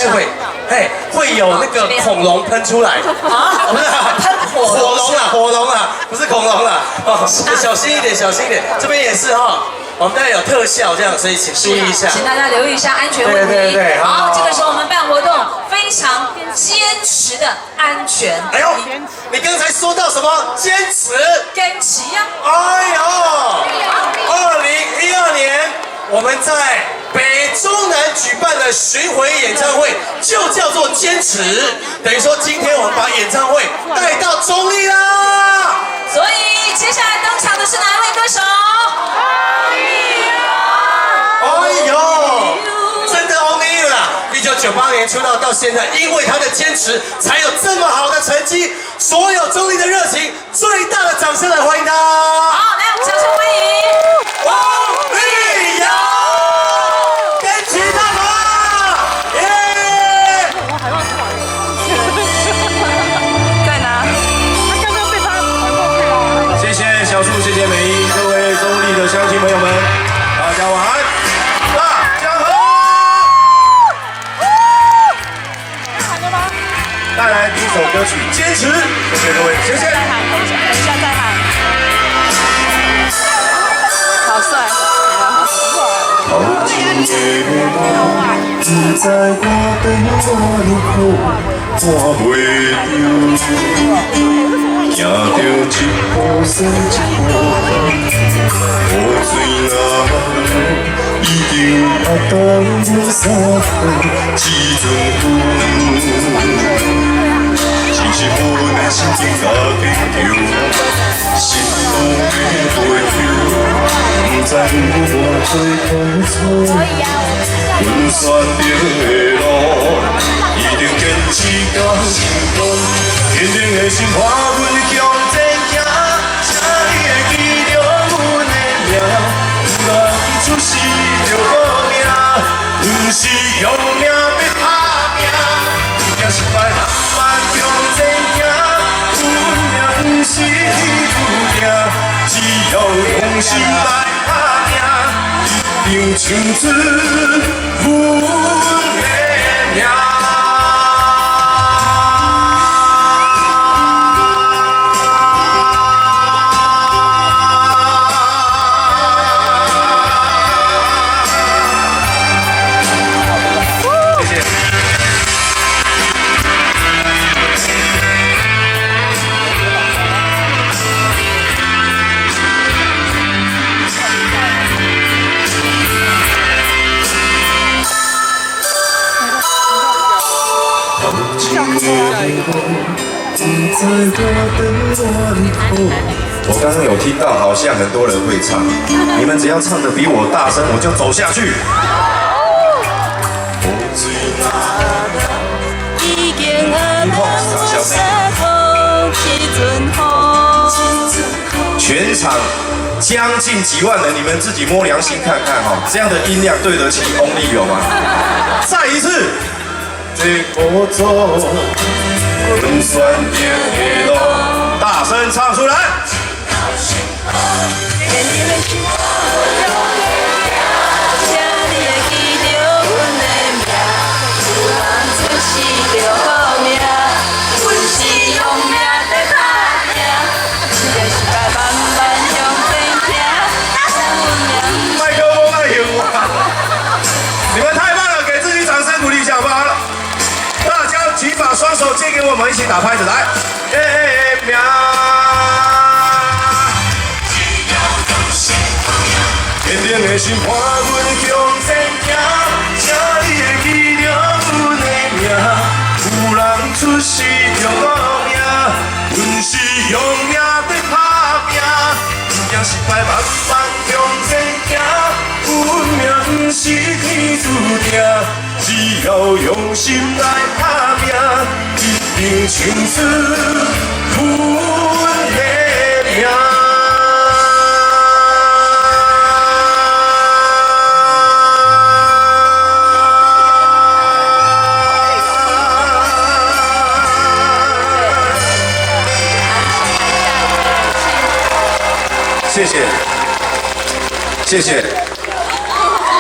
待会嘿会有那个恐龙喷出来啊，不是喷火火龙啊，火龙啊，不是恐龙啦，哦，小心一点，小心一点，这边也是哈，我们待会有特效这样，所以请注意一下。请大家留意一下安全问题。对对对。好，好。这个时候我们办活动非常坚持的安全。哎呦，你刚才说到什么？坚持？坚持呀！哎呦，2012年我们在北中南举办的巡回演唱会，就叫做坚持。等于说今天我们把演唱会带到中坜啦。所以接下来登场的是哪一位歌手？哎呦，真的 Only You 啦！1998年出道到现在，因为他的坚持，才有这么好的成绩。所有中坜的热情，最大的掌声来欢迎他！好，来，我们掌声欢迎翁立友，坚持大法，耶！在哪？他刚刚被他传过去了。谢谢小树，谢谢美英，各位中坜的乡亲朋友们，大家晚安，大家好。喊了吗？带来第一首歌曲《坚持》，谢谢各位，谢谢。再喊，等一下再喊。好帅！头前的路，不知我欲怎呢苦，看袂著。行著一步算一步，雨水若落，一定会当阮衫裤这阵云。只是阮的心情较坚强，心拢会飞翔，不知有偌济苦楚，阮选择的路，一定坚持到成功。坚定的心伴阮向前行，请你会记著阮的名。有人出世就报名，阮是用命欲打拼，不惊失败，慢慢向前行。运命不是天注定，只要用心来打拼，一定唱出阮的名。谢谢。我刚刚有听到，好像很多人会唱，你们只要唱得比我大声，我就走下去。音控小声。全场将近几万人，你们自己摸良心看看哈，这样的音量对得起翁立友吗？再一次，这苦楚，阮选择的路，大声唱出来。请你会记著阮的名，有人出世就报名，阮是用命在打拼，不惊失败，慢慢向前行。麦克风爱用啊！你们太棒了，给自己掌声鼓励一下，好不好？大家请把双手借给我们，一起打拍子，来，耶命。坚定的心伴阮向前行，请你会记著阮的名。有人出世就报名，阮是用命在打拼，不惊失败，慢慢向前行。运命不是天注定，只要用心来打拼，一定唱出阮的名。谢谢，谢谢，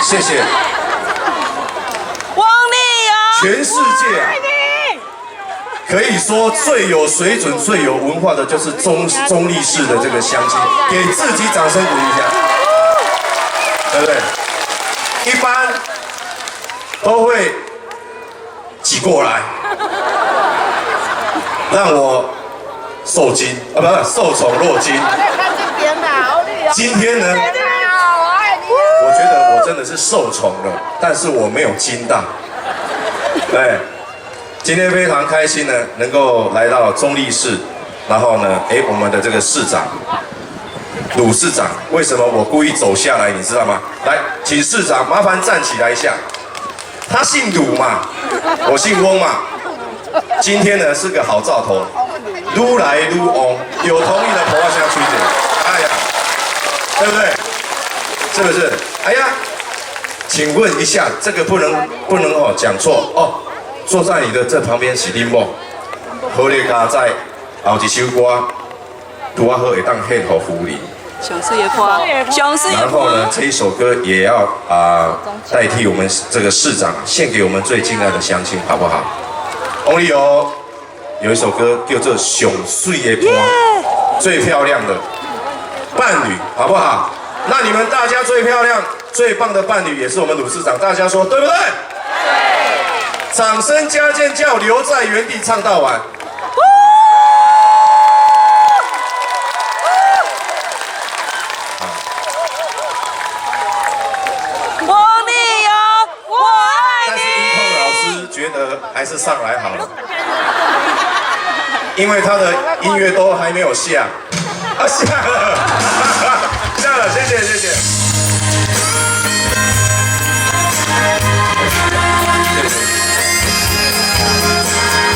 谢谢。翁立友。全世界啊，可以說最有水準、最有文化的，就是中立市的這個鄉親，給自己掌聲鼓勵一下，對不對？一般都會擠過來，讓我受驚啊，不是受寵若驚。今天呢，我覺得我真的是受寵了，但是我沒有驚到。對，今天非常開心呢，能夠來到中壢市，然後呢，哎，我們的這個市長魯市長，為什麼我故意走下來，你知道嗎？來，請市長麻煩站起來一下。他姓魯嘛，我姓翁嘛。今天呢是個好兆頭，愈來愈旺，有同意的頭髮下去一點。哎呀，對不對？是不是？哎呀，請問一下，這個不能哦講錯哦。坐在你的這旁邊是恁某，好咧佳哉後一首歌，拄仔好會當獻予夫人。上媠的伴，上媠的然後呢，這一首歌也要代替我們這個市長獻給我們最敬愛的鄉親，好不好？翁立友有一首歌叫做《上媠的伴》，最漂亮的伴侶，好不好？那你們大家最漂亮、最棒的伴侶也是我們魯市長，大家說對不對？對。掌聲加尖叫，留在原地唱到完。翁立友，我愛但是音控老師覺得還是上來好了，因為他的音樂都還沒有下，啊下了，下了，謝謝謝謝。謝謝。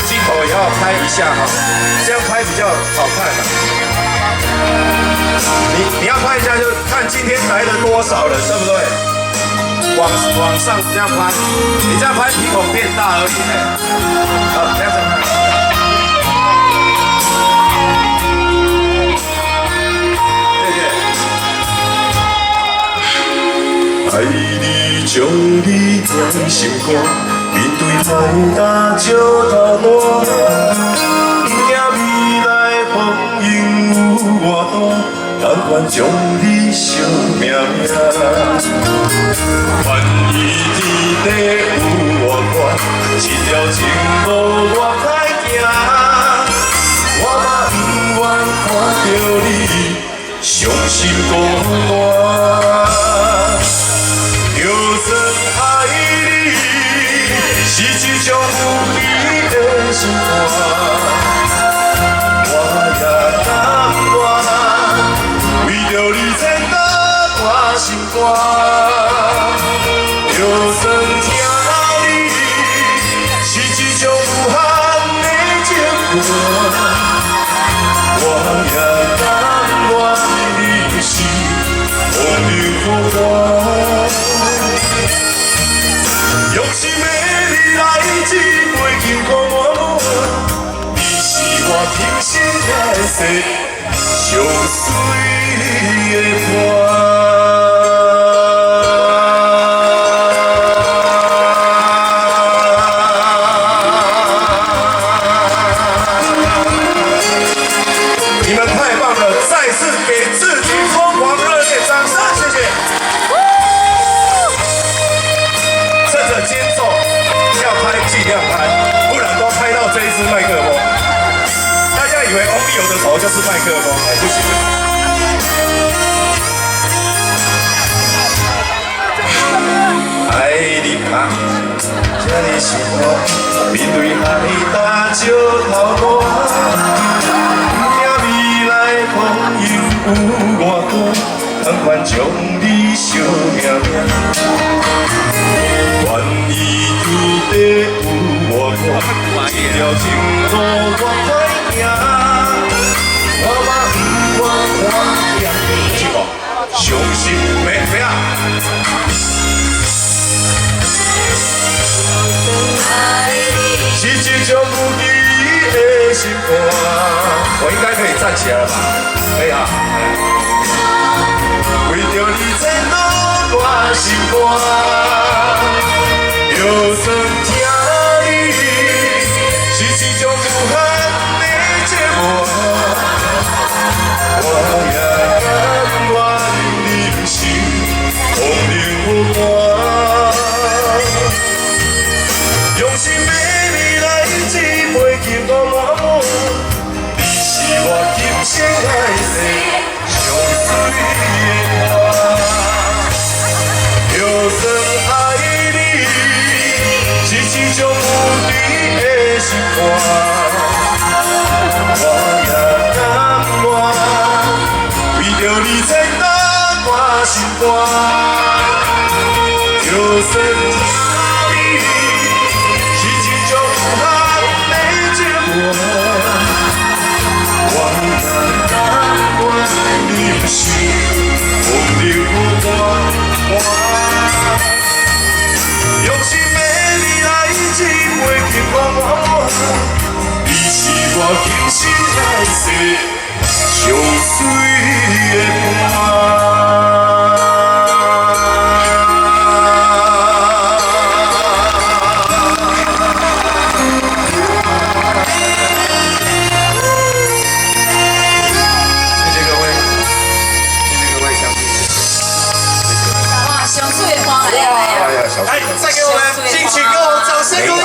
鏡頭也要拍一下哈，這樣拍比較好看啊。你要拍一下，就看今天來了多少人，對不對？往上這樣拍，你這樣拍鼻孔變大而已。好，這樣子拍。謝謝。愛你將你藏心肝，面對海大石頭大，不驚未來風湧有偌大，甘願將你惜命命。願意天地有偌寬，這條情路偌歹行，我嘛不願看著你傷心孤單。就算愛你是一種無比的心肝，我也甘願為著你煎熬大心肝。就算疼你是一種無限的情歌，我也甘願你是風流孤單。用心的你來一杯金箍滿滿，你是我今生來世上媠的伴。你們太棒了！再次給自己瘋狂熱烈掌聲，謝謝。趁着間奏要拍盡量拍，不然都拍到這一支麥克風。大家以為翁立友的頭就是麥克風，哎，不行。愛你啊，這呢心肝，面對海大石頭大，不驚未來風湧有偌大，甘願將你惜命命。願意天地有偌寬，這條情路偌歹行，我嘛不願看見。是無？傷心沒沒啊？是一種無期的心肝。我應該可以站起來了吧？可以啊。為著你煎熬大心肝，就算疼你是一種無限的折磨。我也甘願忍受風冷雨寒，用心美味來一杯敬我滿滿，你是我今生來世上水的伴。就算愛你是一種無敵的習慣，我也甘願為著你千擔萬心肝。就算愛你是一種無限的折磨，我也甘願忍受風冷雨寒。用心美味來一杯敬我滿滿，你是我今生來世上水的伴。謝謝各位，謝謝各位相信，謝謝。哇，上水的伴來啊來啊！哎呀，小來，再給我們金曲歌王掌聲鼓勵。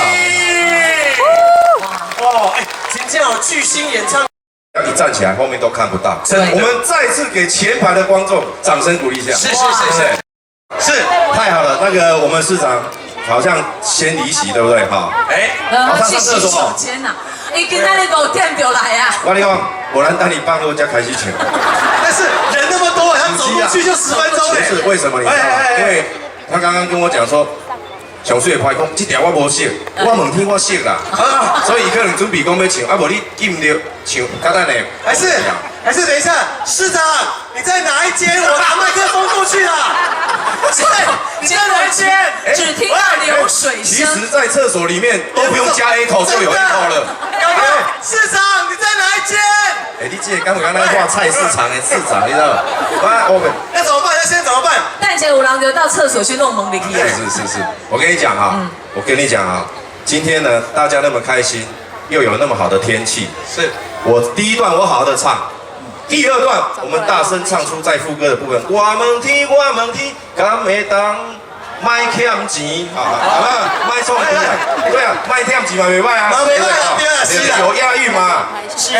哇，哎，今天有巨星演唱。一站起來，後面都看不到。真的我們再次給前排的觀眾掌聲鼓勵一下。是是是是是，太好了，那個我們市長好像先離席，對不對？哈，哎，去洗手間呐，伊今仔日5點就來啊。我跟你講，無咱等你放好才開始唱。但是人那麼多，他走過去就10分鐘。不是為什麼你知道嗎？因為他剛剛跟我講說，上水的伴講，這條我無識，我問天我識啦，所以伊可能準備講欲唱，啊無你禁著唱，較等下。還是等一下，市長你在哪一間？我拿麥克風過去啦。對，你在哪一間？只聽到流水聲。其實，在廁所裡面都不用加 echo 就有 echo 了。市長你在哪一間？哎，你這個敢有敢若畫菜市場的市長，你知道嗎？我那怎麼辦？那現在怎麼辦？等下有人就到廁所去弄門入去。是是是是，我跟你講哈，我跟你講啊，今天呢，大家那麼開心，又有那麼好的天氣，是我第一段我好好的唱，第二段我們大聲唱出在副歌的部分。我問天，我問天，敢會當莫欠錢？好，好了，莫創錢啊，對啊，莫欠錢嘛袂䆀啊，嘛袂䆀啊，對啊，是啊，有押韻嘛，是。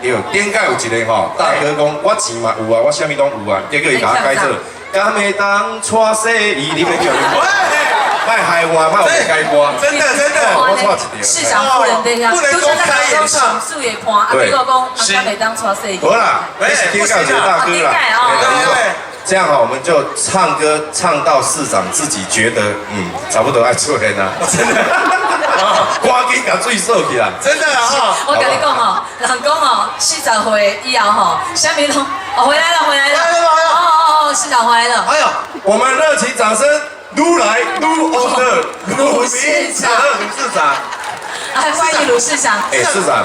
對，頂擺有一個吼大哥講，我錢嘛有啊，我啥物攏有啊，結果伊共我改做，敢會當娶細姨？你欲叫伊？莫害我，莫有改歌。真的真的，我錯一條。市長夫人對呀，不能公開演唱。水的伴，啊，結果講，敢會當娶細姨？好啦，那是頂擺有一個大哥啦。對。這樣哈，我們就唱歌唱到市長自己覺得，差不多愛出現啦。真的，趕緊共水掃起來。真的啊！我共你講哦，人講哦，40歲以後吼，啥物攏，哦，回來了，回來了，哦哦哦，市長回來了。哎呦，我們熱情掌聲，愈來愈旺的魯市長，魯市長。哎，歡迎魯市長。哎，市長，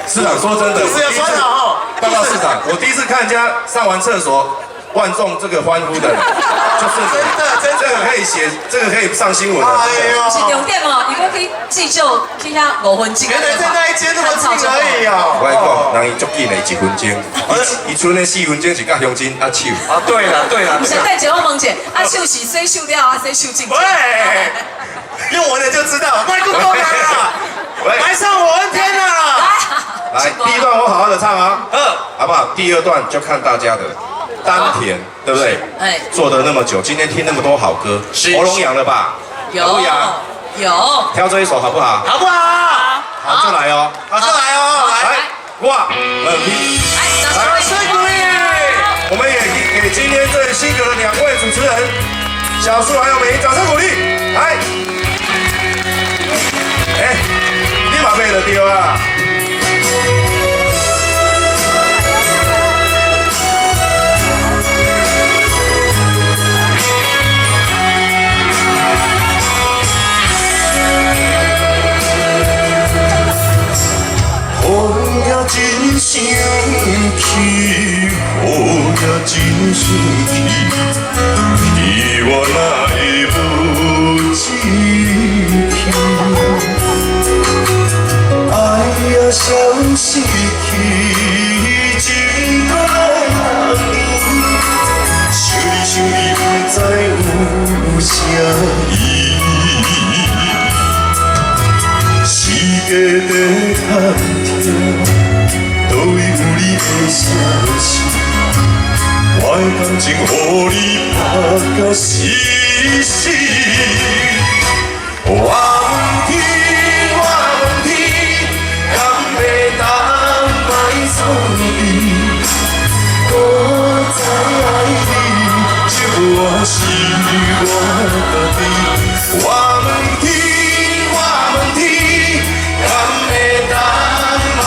市長說真的，肚子要穿好哦。報告市長，我第一次看人家上完廁所，萬眾這個歡呼的，就是真的，真的，這個可以寫，這個可以上新聞的。哎呦，是重點哦，如果去至少去遐5分鐘。原來在那一間那麼近而已哦。我跟你講，人伊足緊的1分鐘，伊賰的4分鐘是佮鄉親握手。啊，對了對了。不是，等下我問一下，握手是洗手了啊，洗手淨？喂，用我的就知道，麥克風啦，來上我恩天啦。來，第一段我好好的唱啊，好不好？第二段就看大家的。丹田，對不對？哎，做得那麼久，今天聽那麼多好歌，喉嚨癢了吧？有，有。挑這一首好不好？好不好？好就來哦，好就來哦，來，哇，冷聽，來，掌聲鼓勵。我們也給今天最辛苦的兩位主持人小樹還有美瑩掌聲鼓勵。來，哎，你嘛買就對啊。雨也真生氣，雨也真生氣，氣我哪會無志氣？愛消失去，情搁来重年。想你想你，不知有啥意义。世界在探听，佗位有你的消息？我的感情予你拍甲死死。我问天，我问天，敢会当莫创治？搁再爱你，这我是我家己。我问天，我问天，敢会当莫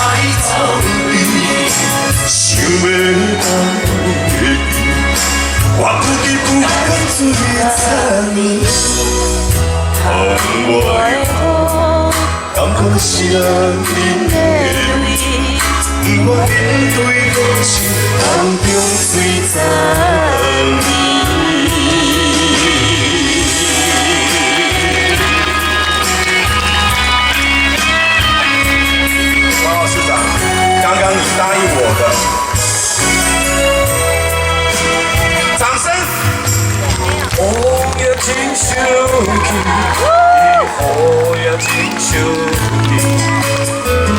创治？想欲放袂记，我不知不觉醉十年。窗外的雨，敢讲是咱的泪？不愿面对现实，空中醉十年。报告市长，刚刚你答应我的，掌声。风也真生气，雨也真生气，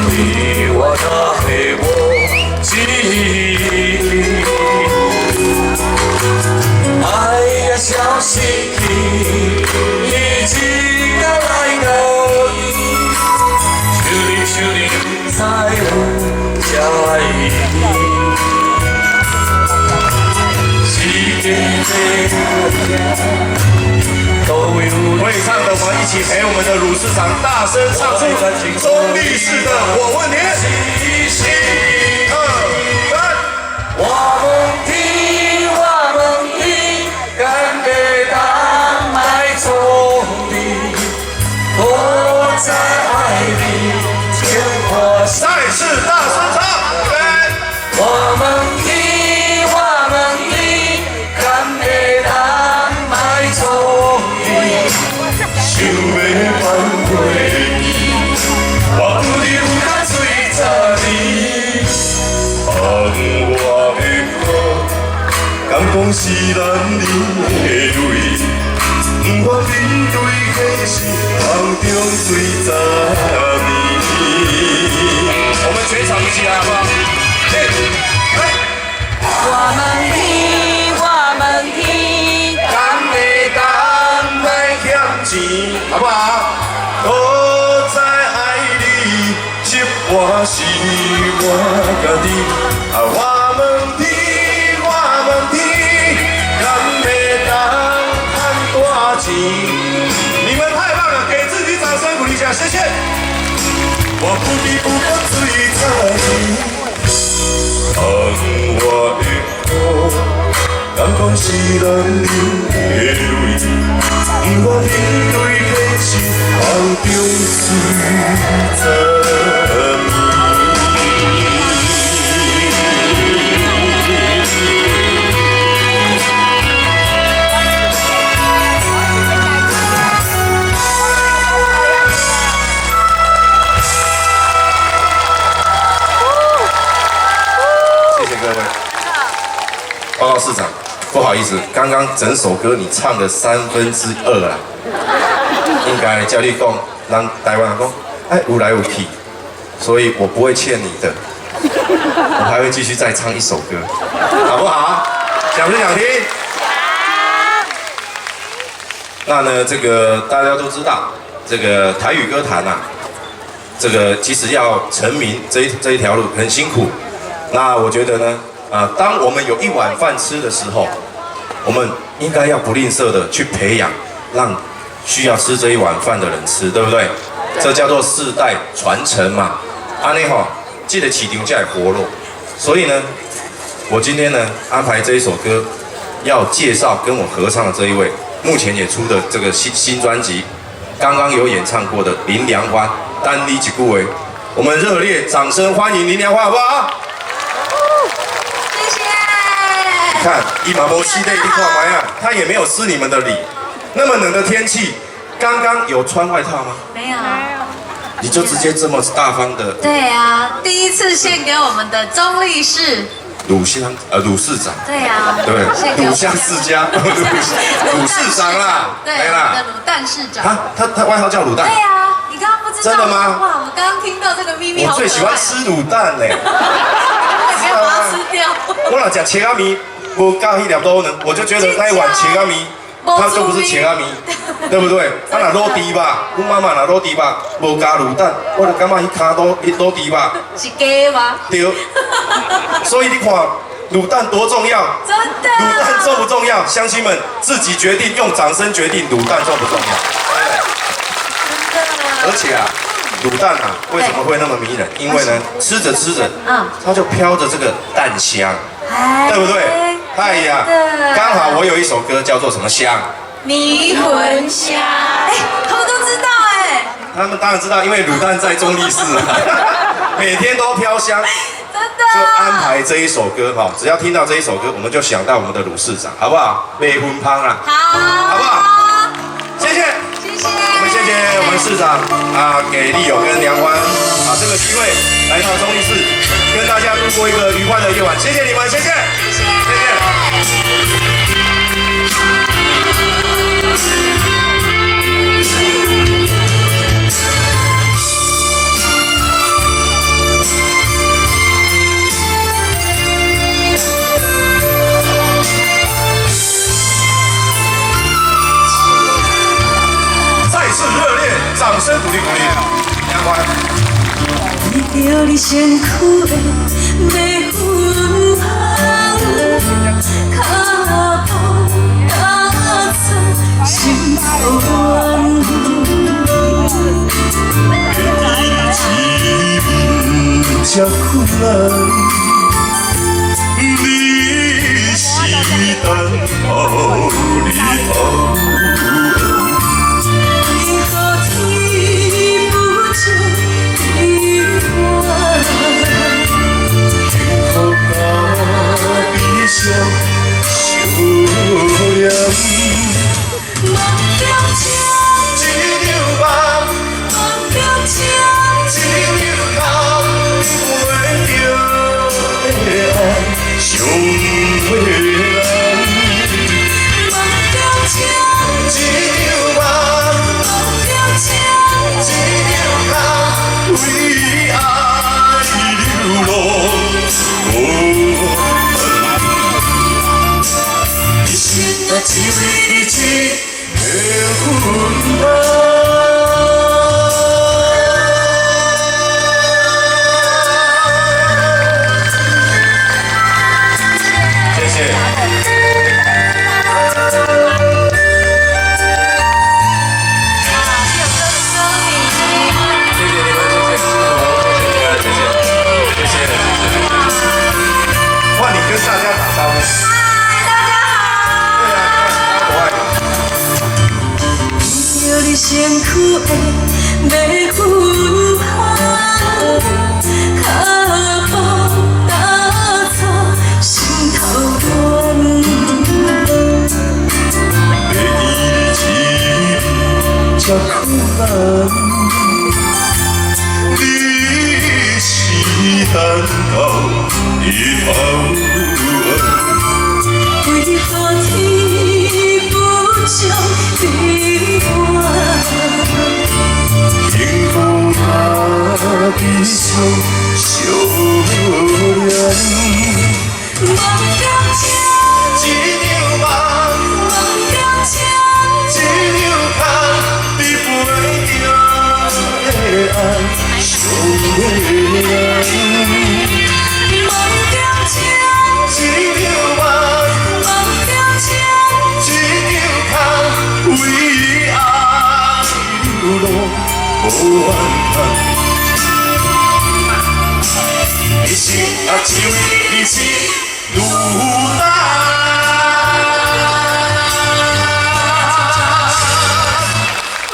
你我哪会无志？爱也消失去，情也来落去，想你想你，不知有啥意义。世界这都有会唱的，我们一起陪我们的鲁市长大声唱出中坜市的《我问天》。一、二、三。我问天，我问天，敢会当莫创治？搁再爱你，情看再次大声唱，来。我问天，我问天，敢会当莫创治？想欲放袂记，我不知不觉醉十年。窗外的雨，敢讲是咱流的泪？不愿面对现实，空中醉十年。我们全场一起来，好不好？哎，来。我问天，我问天，敢会当莫欠钱，好不好？搁再爱你，这我是我家己。啊，我问天，我问天，敢会当趁大钱？你们太棒了，给自己掌声鼓励一下，谢谢。我不知不觉醉十年，窗外的雨，敢讲是咱流的泪？不愿面对现实，空中醉十年。谢谢各位。报告市长，不好意思，刚刚整首歌你唱了2/3啦，應該叫你講，人台灣人講，哎，有來有去，所以我不會欠你的，我還會繼續再唱一首歌，好不好？想不想聽？那呢，這個大家都知道，這個台語歌壇啊，這個其實要成名這一條路很辛苦。那我覺得呢，當我們有一碗飯吃的時候，我們應該要不吝嗇的去培養，讓需要吃這一碗飯的人吃，對不對？這叫做世代傳承嘛。按呢吼，這个市場才會活絡。所以呢，我今天呢安排這一首歌，要介紹跟我合唱的這一位，目前也出的這個新專輯，剛剛有演唱過的林良歡，等你一句話，我們熱烈掌聲歡迎林良歡，好不好？謝謝。看，伊嘛無失禮，你看覓啊？他也沒有失你們的禮。那麼冷的天氣，剛剛有穿外套嗎？沒有。你就直接這麼大方的。對啊，第一次獻給我們的中壢市魯鄉魯市長。對啊，對，魯鄉世家，魯市長啦，對，啦，滷蛋市長。他外號叫滷蛋。對啊，你剛剛不知道？真的嗎？哇，我剛剛聽到這個秘密，我最喜歡吃滷蛋嘞。我要把它吃掉。我若食切仔麵，無加彼粒滷卵，我就覺得那一碗切仔麵，它就不是切仔麵，對不對？啊，若滷豬肉，阮媽媽若滷豬肉，無加滷蛋，我就感覺彼跤滷彼滷豬肉是假嗎？對。所以你看，滷蛋多重要？真的。滷蛋重不重要？鄉親們自己決定，用掌聲決定滷蛋重不重要。真的。而且啊，滷蛋啊，為什麼會那麼迷人？因為呢，吃着吃着，它就飄着這個蛋香，對不對？哎呀，剛好我有一首歌叫做什麼香？迷魂香。哎，他們都知道哎。他們當然知道，因為滷蛋在中壢市啊，每天都飄香。真的。就安排這一首歌哈，只要聽到這一首歌，我們就想到我們的魯市長，好不好？迷魂香啊，好，好不好？謝謝，謝謝，我們謝謝我們市長啊，給麗友跟梁歡啊這個機會來到中壢市，跟大家度過一個愉快的夜晚，謝謝你們，謝謝，謝謝，謝謝。再次熱烈掌聲鼓勵鼓勵，梁歡。聞著你身軀的迷魂香，跤步踏出心頭暖。這困難，你是等候日頭。為何天不將你還？幸福甲悲傷相連。夢中情，一場夢，夢中情，一場空，你陪著的愛，上袂難。夢中情，一場夢，夢中情，一場空，為愛流浪無痕。一生啊，只為你一個魂香。謝謝。謝謝你們，謝謝，謝謝你們，謝謝，謝謝，謝謝。換你跟大家打招呼。嗨，大家好。對啊，我愛你。聞著你身軀的迷魂香，跤步踏出心頭暖。會記你這困難，你是等候日頭。為何天不將你還？幸福甲悲傷相連。夢中情，一場夢，夢中情，一場空，你陪著的愛，上袂難。夢中情，一場夢，夢中情，一場空，為愛流浪無怨嘆。一生啊，只為你一滷蛋。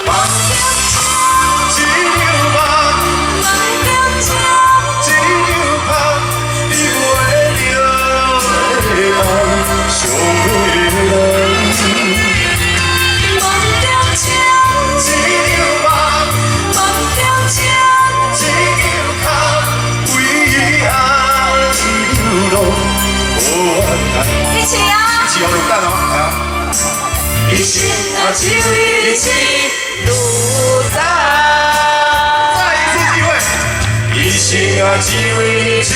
夢中一場夢，夢中情，一場空，你陪著的愛，上袂難。夢中情，一場夢，夢中情，起哦，滷蛋哦，來哦。一生啊，只為你痴，愈早。再一次機會。一生啊，只為你痴，